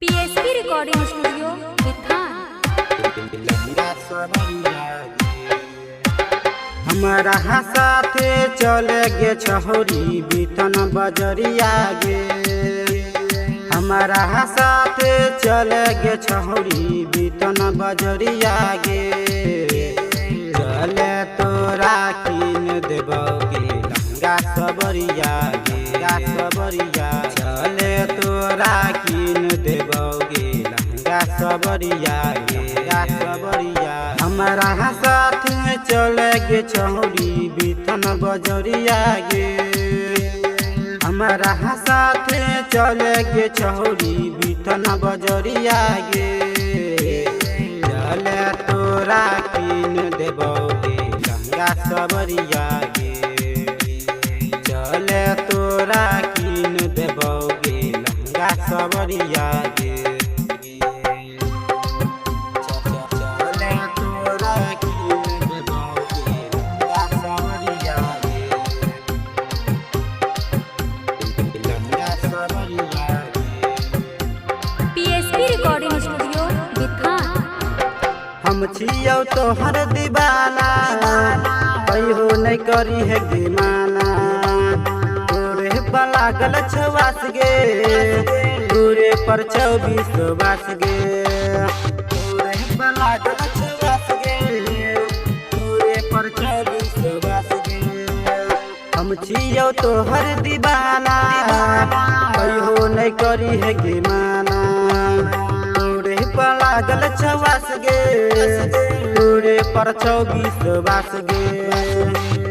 PSP recording studio Bithan. हमारा साथे चले गे छहरी बीतन बजरिया गे। हमारा साथे चले गे छहरी बीतन बजरिया गे। चले तोरा कीन देबोगे लहंगा सबरिया गे, सबरिया। चले तोरा कीन देबोगे लहंगा सबरिया गे, सबरिया। हमारा साथ चले गे छौरी बीतन बजरिया गे। हमारा साथ चले गे छौरी बीतन बजरिया गे। चले तोरा कीन देबोगे लहंगा सबरिया गे। चले तोरा कीन देबोगे लहंगा सबरिया गे। चले तोरा कीन देबोगे लहंगा सबरिया गे। लहंगा सबरिया गे। PSP recording studio Bithan. हम छियौ तोहर दीवाना, कहियो नहीं करी है गे माना। तोरे पर लागल छवास गे, तोरे पर 24 बास गे। तोरे पर लागल छवास गे, तोरे पर 24 बास गे। हम छियौ तोहर दीवाना, कहियो नहीं करी है गे माना। तोरे पर लागल छवास गे, तोरे पर 24 बास गे।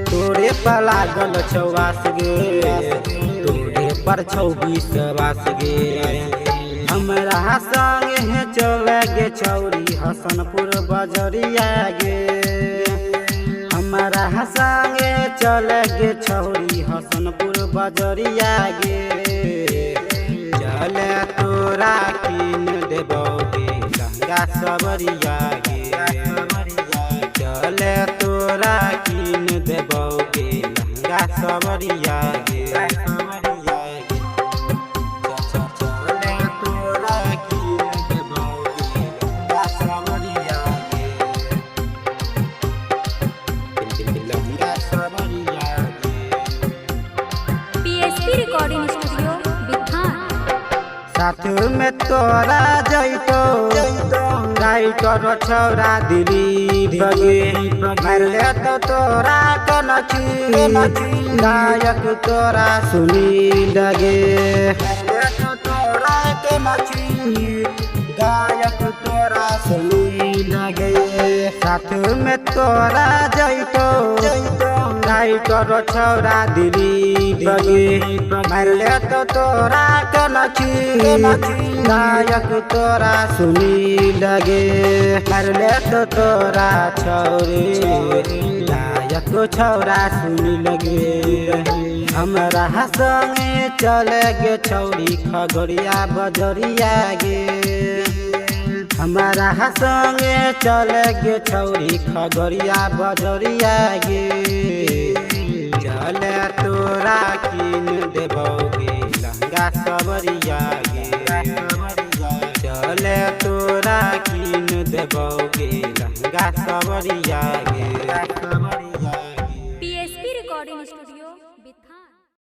तोरे पर लागल छवास गे, तोरे पर 24 बास गे। हमरा संगे चले गे छौरी हसनपुर बजरिया गे। हमारा संगे चले गे छौरी हसनपुर बजरिया गे। चले तोरा कीन देबोगे लहंगा सबरिया गे। चले तोरा कीन देबोगे लहंगा सबरिया गे। चले तोरा कीन देबोगे लहंगा सबरिया गे। लहंगा सबरिया गे। PSP recording studio Bithan. साथ में तोरा जैतो राइटर छौरा दिलीप गे। मारले तो तोरा कनखी, गायक तोरा सुनील गे। मारले तो तोरा कनखी, गायक तोरा सुनील गे। साथ में तोरा जैतो राइटर छौरा दिलीप गे। मारले तो तोरा कनखी, गायक तोरा सुनील गे। मारले तो तोरा छौरी, गायक छौरा सुनील गे। हमरा संगे चले गे छौरी खगड़िया बजरिया गे। हमारा संगे चले गे छौरी खगड़िया बजरिया गे। चले तोरा कीन देबोगे लहंगा सबरिया गे। चले तोरा कीन देबोगे लहंगा सबरिया गे।